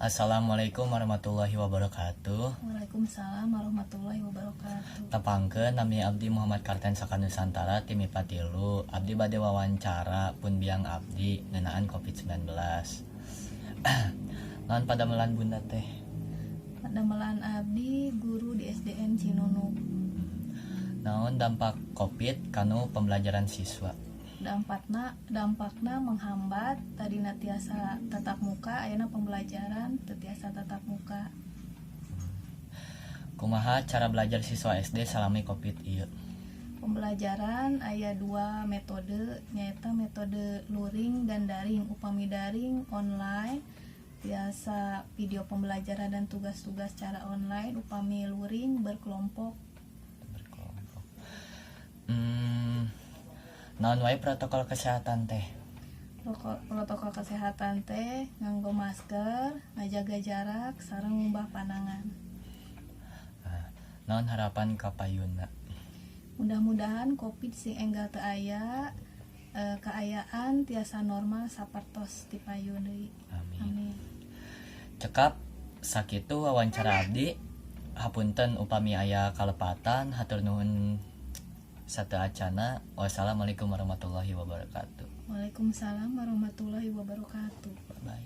Assalamualaikum warahmatullahi wabarakatuh. Waalaikumsalam warahmatullahi wabarakatuh. Tepangkeun, nami abdi Muhammad Karten Saka Nusantara ti MIPA 3. Abdi bade wawancara pun biang abdi ngeunaan Covid-19. Naon padamelan Bunda teh? Padamelan abdi guru di SDN Cinunuk. Naon dampak Covid kanu pembelajaran siswa? Dampakna menghambat, tadina tiasa tatap muka, ayeuna pembelajaran teu tiasa tatap muka. Kumaha cara belajar siswa SD salami Covid ieu? Pembelajaran aya dua metode, nyaeta metode luring dan daring. Upami daring online, tiasa video pembelajaran dan tugas-tugas secara online. Upami luring berkelompok. Berkelompok. Naon wae protokol kesehatan teh? Protokol kesehatan teh nganggo masker, ngajaga jarak, sareng ngumbah panangan. Nah, naon harapan ka payunna? Mudah-mudahan Covid sing enggal teu aya, kaayaan tiasa normal sapertos ti payun deui. Amin. Amin. Cekap sakitu wawancara abdi. Hapunten upami aya kalepatan, hatur nuhun sateuacanna. Wassalamualaikum warahmatullahi wabarakatuh. Waalaikumsalam warahmatullahi wabarakatuh. Bye.